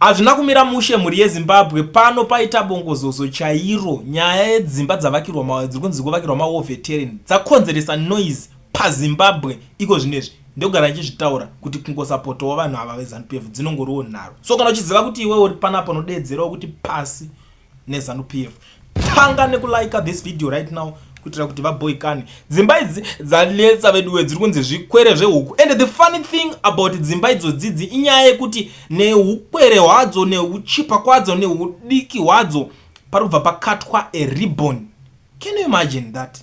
Hazvina kumira mushe mhuri yeZimbabwe, pano paita bongozozo chairo. Nyaya yedzimba dzavakirwa dziri kunzi kuvakirwa mawar veteran dzakonzeresa noise paZimbabwe iko zvinezvi. Ndogara ndichizvitaura kuti kungosapotawo vanhu ava veZanu PF dzinongoriwo nharo. So kana uchiziva kuti iwewe uri panapa unodeedzerawo kuti pasi neZanu PF, tanga nekulike this video right now kuitira kuti vaboikane. Dzimba idzi dzanetsa veduwe, dziri kunzi zvikwere zvehuku. And the funny thing about dzimba idzodzidzi inyaya yekuti neukwere hwadzo, neuchipa kwadzo, neudiki hwadzo, pari kubva pakatwa a ribbon. Can you imagine that?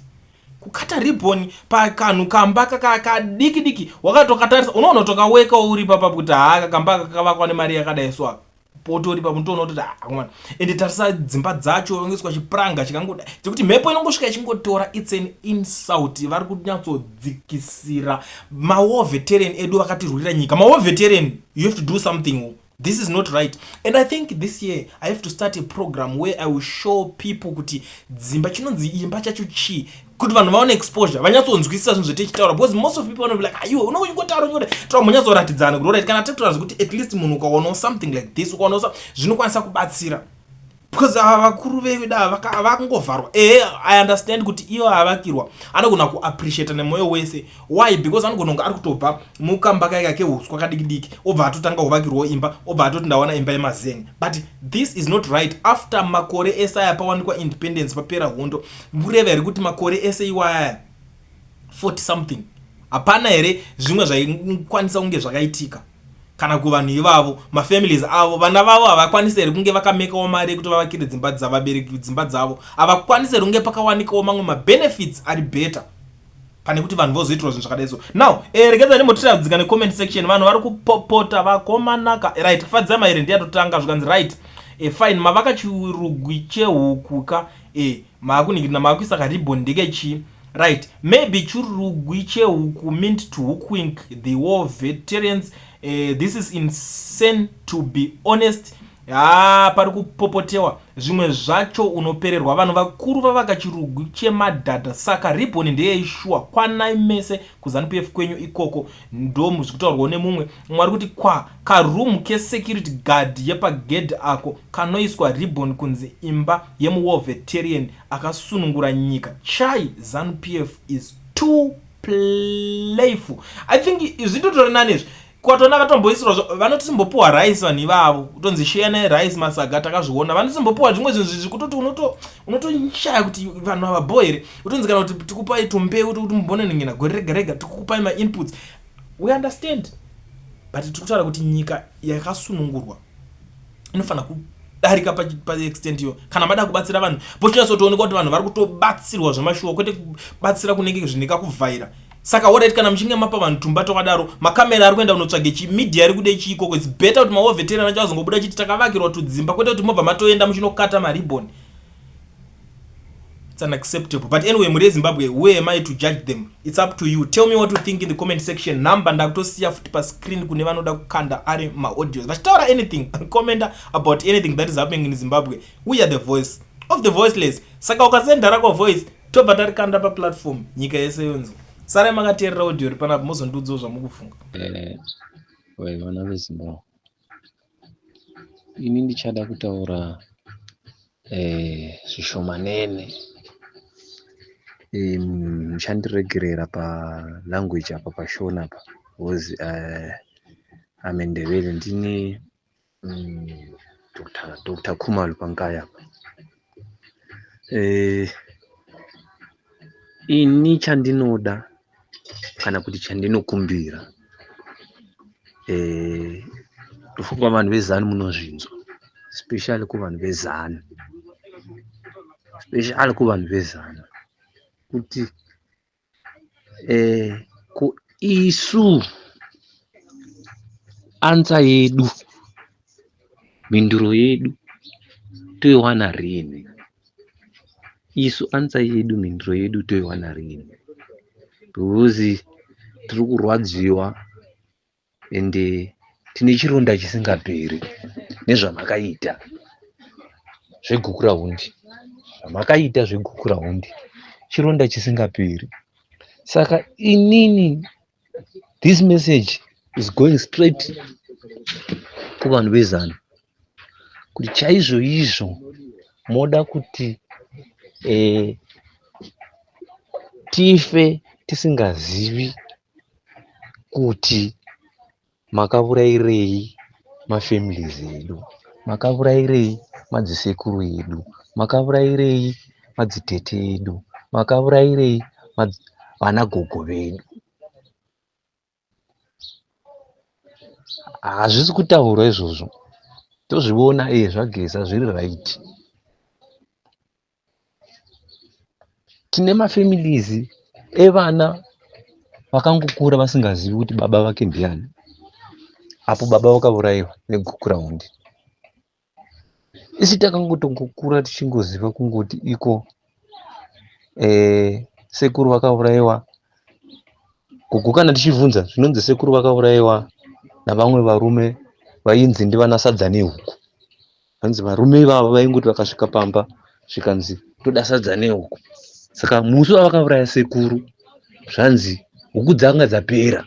Kukata ribbon pakanhu kamba kadiki diki, wakatokatarisa unoona tokaweka uri papa kuti haa, kamba kakavakwa nemari yakadai. So potori pa mutoona kuti akomana, ende tarisa dzimba dzacho, ongeswa chipuranga chikangoda chekuti mhepo inongosvika ichingotora. It's an insult. Vari kunyatsodzikisira mawar veteran edu vakatirwira nyika. Mawar veteran, you have to do something. This is not right. And I think this year I have to start a program where I will show people kuti dzimba chinonzi imba chacho chii, kuti vanhu vaone exposure, vanyatsonzwisisa zvinhu zvetichitaura, because most of people vanobe like, "Aiwe, unongotaura taura." Munyatsoratidzana kuti alright, kana titaura zvekuti at least munhu ukaonawo something like this, ukaonawo zvinokwanisa kubatsira, because ava vakuru vedu ava vakungovharwa. Ehe, I understand kuti ivo avakirwa anogona kuappreciata nemwoyo wese. Why? Because anogona kunge ari kutobva mukamba kaika keuswa kadiki diki, obva atotanga kuvakirwawo imba, obva atoti, "Ndawana imba yemazenge." But this is not right. After makore ese aya pawanikwa independence, papera hondo, kureva here kuti makore ese iwayaya 40 something hapana here zvimwe zvaikwanisa kunge zvakaitika kana kuvanhu ivavo, mafamilies avo, vana vavo havakwanisi here kunge vakamekawo mari yekuti vavakire dzimba dzavabereki, dzimba dzavo? Havakwanisi here kunge pakawanikawo mamwe mabenefits ari better pane kuti vanhu vozoitirwa zvinhu zvakadai? So now regedza ndimbotiradzika necomment section. Vanhu vari kupopota vakomanaka. Right, Fadzama here ndiyatotanga, zvikanzi, "Right, fine, mavaka chirugwi chehuku ka, maakuningirina maakuisa karibbon, ndekechii?" Right, maybe chirugwi chehuku meant to hoodwink the war veterans. This is insane, to be honest. Ha, pari kupopotewa zvimwe zvacho unopererwa. Vanhu vakuru vavaka chirugwi chemadhadha, saka ribbon ndeyeishuwa. Kwanai mese kuZanu PF kwenyu ikoko. Ndo zvikutaurwawo nemumwe. Mumwe ari kuti, "Kwa karoom kesecurity guard yepagedhi ako kanoiswa ribbon kunzi imba yemuwar veteran akasunungura nyika. Chai, ZANU PF is too playful." I think zvitotori nani izvi. Kwatona vatomboisirwa, vanotisimbopiwa rice vanhu ivavo, kutonzi share nerice, masaga takazviona. Vanosimbopiwa zvimwe zvinhu zvekutoti unotoshaya kuti vanhu ava bo here. Utonzi kana kuti tikupai tumbeu kuti mumbononingina gore rega rega, tikukupai mainputs. We understand, but tiri kutaura kuti nyika yakasunungurwa inofanira kudarika paextent iyo. Kana mada kubatsira vanhu, pochinyatsotoonekwa kuti vanhu vari kutobatsirwa zvemashuwa, kwete kubatsira kunenge zvineka kuvhaira. Saka alright, kana muchinge mapa vanhu tumba twakadaro, makamera ari kuenda kunotsvage chimedia ari kude chiikoko. It's better kuti mawar veteran acho azongobuda chiti takavakirwa tudzimba, kwete kuti mobva matoenda muchinokata maribbon. It's unacceptable. But anyway, mhuri yeZimbabwe, who am I to judge them? It's up to you. Tell me what you think in the comment section. Number ndakutosiya futi pascreen kune vanoda kukanda ari maaudios vachitaura anything, commenta about anything that is happening in Zimbabwe. We are the voice of the voiceless. Saka ukasenda rako voice, tobva tarikanda paplatform, nyika yese yonzwa. Sarai makateerera audio ri panapa, mozondiudzawo zvamukufunga. Vana veZimbabwe, ini ndichada kutaura zvishomanene. Muchandiregerera palanguage apa, paShona apa, because I'm Ndebele. Ndini Dr Khumalo pankaya apa. Ini chandinoda kana kuti chandinokumbira, ndofunga vanhu veZANU munozvinzwa, especially kuvanhu veZANU, especially kuvanhu veZANU, kuti ko isu answer yedu, mhinduro yedu toiwana rini? Isu answer yedu, mhinduro yedu toiwana rini? Because tiri kurwadziwa ende tine chironda chisingaperi nezvamakaita zveGukurahundi. Zvamakaita zveGukurahundi chironda chisingaperi. Saka inini this message is going straight kuvanhu veZANU. Kuti chaizvo izvo moda kuti tife tisingazivi kuti makaurairei mafamilies edu, makaurairei madzisekuru edu, makaurairei madzitete edu, makaurairei vanagogo vedu. Hazvisi kutaurwa izvozvo, tozviona zvaGeza zviri right. Tine mafamilies evana vakangokura vasingazivi kuti baba vake ndiani, apo baba vakaurayiwa neGukurahundi. Isu takangotongokura tichingoziva kungoti iko sekuru vakaurayiwa, gogo kana tichibvunza zvinonzi sekuru vakaurayiwa navamwe varume vainzi ndivana sadza nehuku. Hanzi varume ivava vaingoti vakasvika pamba zvikanzi toda sadza nehuku. Saka musi wavakauraya sekuru zvanzi huku dzanga dzapera.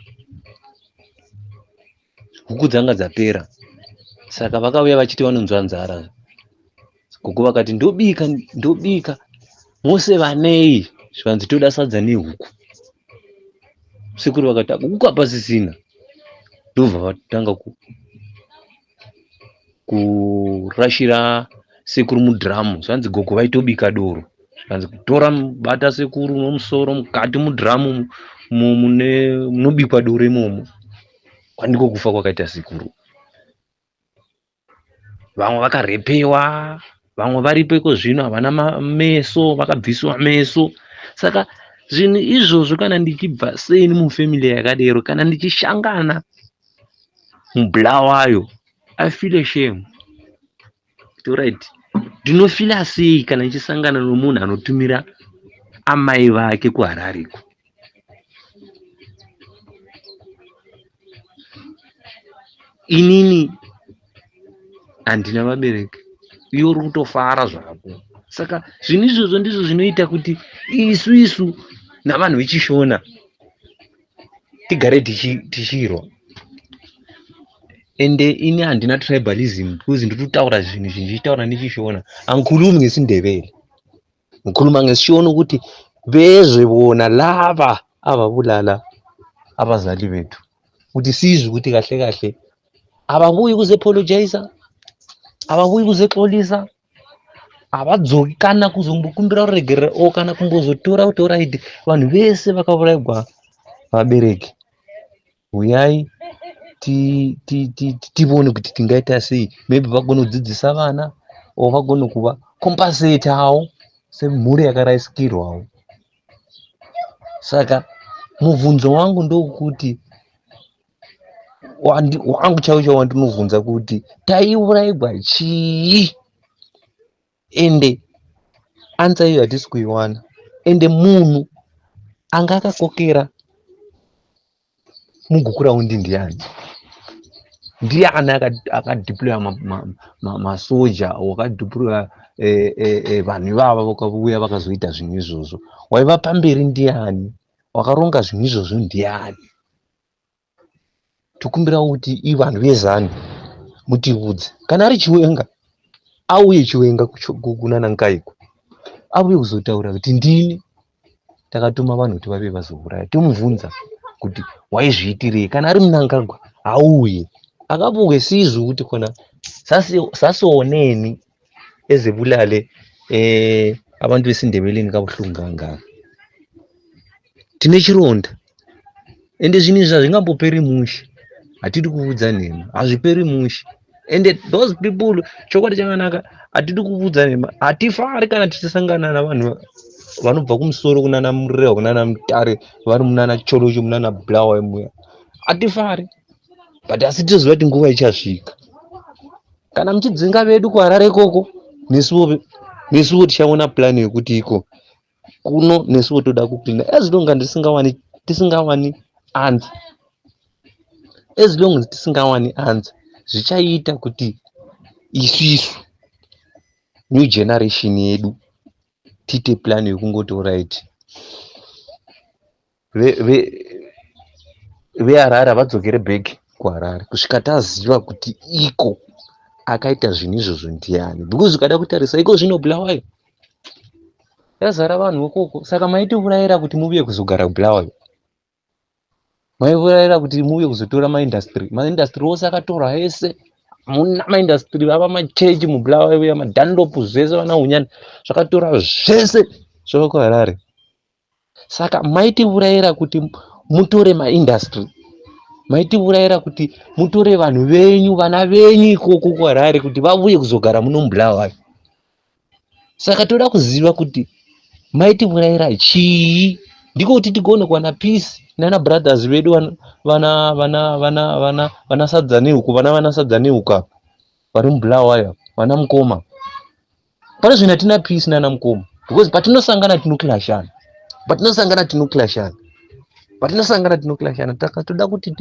Huku dzanga dzapera. Saka vakauya vachiti vanonzwa nzara. Gogo vakati ndobika ndobika mose vanei zvikanzi toda sadza nehuku. Sekuru vakati huku hapasisina. Ndobva vatanga kurashira sekuru mudhiramu zvanzi gogo vaitobika doro zvikanzi tora bata sekuru nomusoro mukati mudhiramu mune munobikwa doro imomo kwandiko kufa kwakaita sekuru. Vamwe vakarepewa, vamwe varipo iko zvino havana meso, vakabviswa meso. Saka zvinhu izvozvo kana ndichibva seni mufamily yakadero, kana ndichishangana muBulawayo, I feel ashamed. Right, ndinofila sei kana ndichisangana nomunhu anotumira amai vake kuHarare iko? Inini handina vabereki, iwe uri kutofara zvako. Saka zvinhu izvozvo ndizvo zvinoita kuti isu isu navanhu vechiShona tigare tichirwa. Ende ini handina tribalism because ndiri kutaura zvinhu izvi ndichitaura nechiShona. Angikhulumi ngesiNdebele. Ngikhuluma ngesiShona ukuthi bezwe bona laba ababulala abazali bethu ukuthi sizwe ukuthi kahle kahle ababuyi kuze-apologizer, ababuyi kuzexolisa, havadzoki kana kuzombokumbira ruregerero o kana kumbozotora kuti alright vanhu vese vakauraigwa vabereki huyai tivone kuti tingaita sei, maybe vagone kudzidzisa vana or vagone kuva compensatawo semhuri yakarasikirwawo. Saka mubvunzo wangu ndokuti wangu chaiwo chaiwo wandinobvunza kuti taiuraigwa chii, ende answer iyo hatisi kuiwana. Ende munhu anga akakokera muGukurahundi ndiani? Ndiani akadeploya masoja, wakadeploya vanhu ivava vakauya vakazoita zvinhu izvozvo? Waiva pamberi ndiani? Wakaronga zvinhu izvozvo ndiani? Tokumbira kuti ivanhu veZANU mutiudze. Kana ari Chiwenga, auye Chiwenga kunana Nkaiko, auye kuzotaura kuti ndini takatuma vanhu kuti vave vazouraya. Tomubvunza kuti waizviitirei. Kana ari Mnangagwa auye, akabuke sizwe ukuthi khona sasioneni ezebulale abantu besiNdebeleni kabuhlungu kangaka. Tine chironda ende zvinhu izvi hazvingamboperi mushe. Hatidi kuudza nhema, hazviperi mushe. Ende those people, chokwadi chakanaka, hatidi kuudza nhema. Hatifari kana tichisangana navanhu vanobva kumusoro kunana Murewa, kunana Mutare, vari munana Cholocho, munana Bulawayo muya. Hatifari, but asi tinoziva kuti nguva ichasvika. Kana muchidzinga vedu kuHarare ikoko, nesuwo tichaona plan yekuti iko kuno nesuwo toda kucleana. As long as tisingawani answer, as long as tisingawani answer, zvichaita kuti isusu new generation yedu tiite plan yekungoti alright, veHarare havadzokere back kuHarare kusvika taziva kuti iko Akaita zvinhu izvozvo ndiani? Because ukada kutarisa iko zvino Bulawayo yazara vanhu vekoko. Saka maitiurayira kuti muvuye kuzogara kuBulawayo, maivurayira kuti muuye kuzotora maindastry. Maindastry ose akatorwa ese, hamuna maindastry. Vava machechi muBulawayo uya, maDunlop, zvese vana Hunyani zvakatora zvese, zvava kuHarare. Saka maitiurayira kuti mutore maindastry, maitiurayira kuti mutore vanhu venyu, vana venyu ikoko kuHarare, kuti vavuye kuzogara muno muBulawayo. Saka toda kuziva kuti maitiurayira chii, ndiko kuti tigone kuwana peace nana brothers vedu, vana vana vana vana vana sadza nehuku, vana vana sadza nehuku apa vari muBulawayo, vana mukoma. Pane zvinhu hatina peace nana mukoma, because patinosangana tinoclashana, patinosangana tinoclashana, patinosangana tinoclashana. Taka toda kuti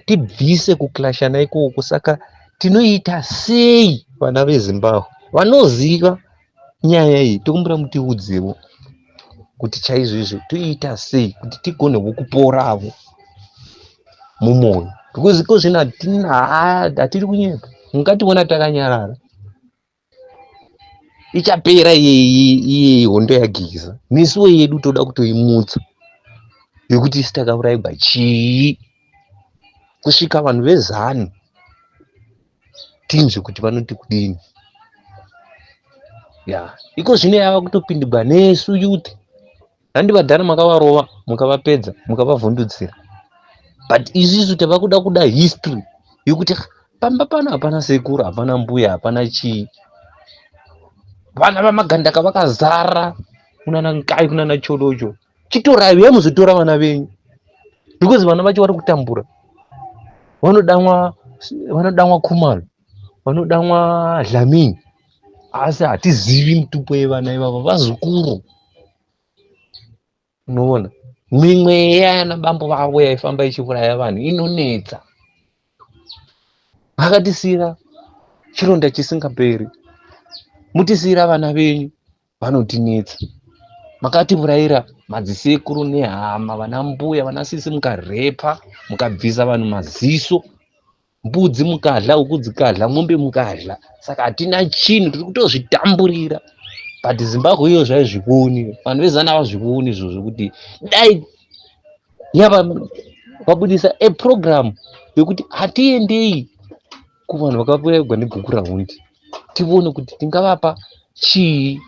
tibvise kuclashana ikoko. Saka tinoita sei, vana veZimbabwe vanoziva nyaya iyi? Tokumbira mutiudzewo kuti chaizvo izvo toita sei kuti tigonewo kuporavo mumwoyo, because iko zvino hatina, hatiri kunyepa. Mungationa takanyarara, ichapera iyeyi hondo yaGiza. Misuwo yedu toda kutoimutsa yekuti isi takaurayigwa chii, kusvika vanhu veZANU tinzwe kuti vanoti kudini. Ya, iko zvino yava kutopindigwa nesu youth. Handi vadhara makavarova, mukavapedza, mukavavhundutsira, but isusu tava kuda kuda history yekuti pamba pano hapana sekuru, hapana mbuya, hapana chii. Vana vamagandaka vakazara kunana Nkai, kunana Cholocho. Chitorai, uyai muzotora vana venyu, because vana vacho vari kutambura. Vanodamwa, vanodamwa Khumalo, vanodamwa Dlamini, asi hatizivi mutupo yevana ivava, vazukuru. Unoona mimweya yana bambo vavo yaifamba ichiuraya vanhu inonetsa. Vakatisiyira chironda chisingaperi. Mutisiyira vana venyu vanotinetsa. Makatiurayira madzisekuru nehama, vana mbuya, vana sisi, mukarepa, mukabvisa vanhu maziso, mbudzi mukadla, huku dzikadla, mombe mukadla. Saka hatina chinhu, tiri kutozvitamburira. But Zimbabwe iyo zvaizvioni, vanhu veZANU havazvioni izvozvo, kuti dai yava vabudisa a program yekuti hatiendei kuvanhu vakaurayigwa neGukurahundi, tione kuti tingavapa chii,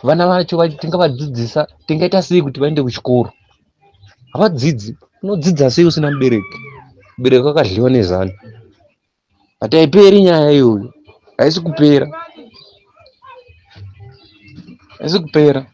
vana vacho tingavadzidzisa, tingaita sei kuti vaende kuchikoro. Havadzidzi. Unodzidza sei usina mubereki? Mubereki akadliwa neZANU. But haiperi nyaya iyoyo, haisi kupera, haisi kupera.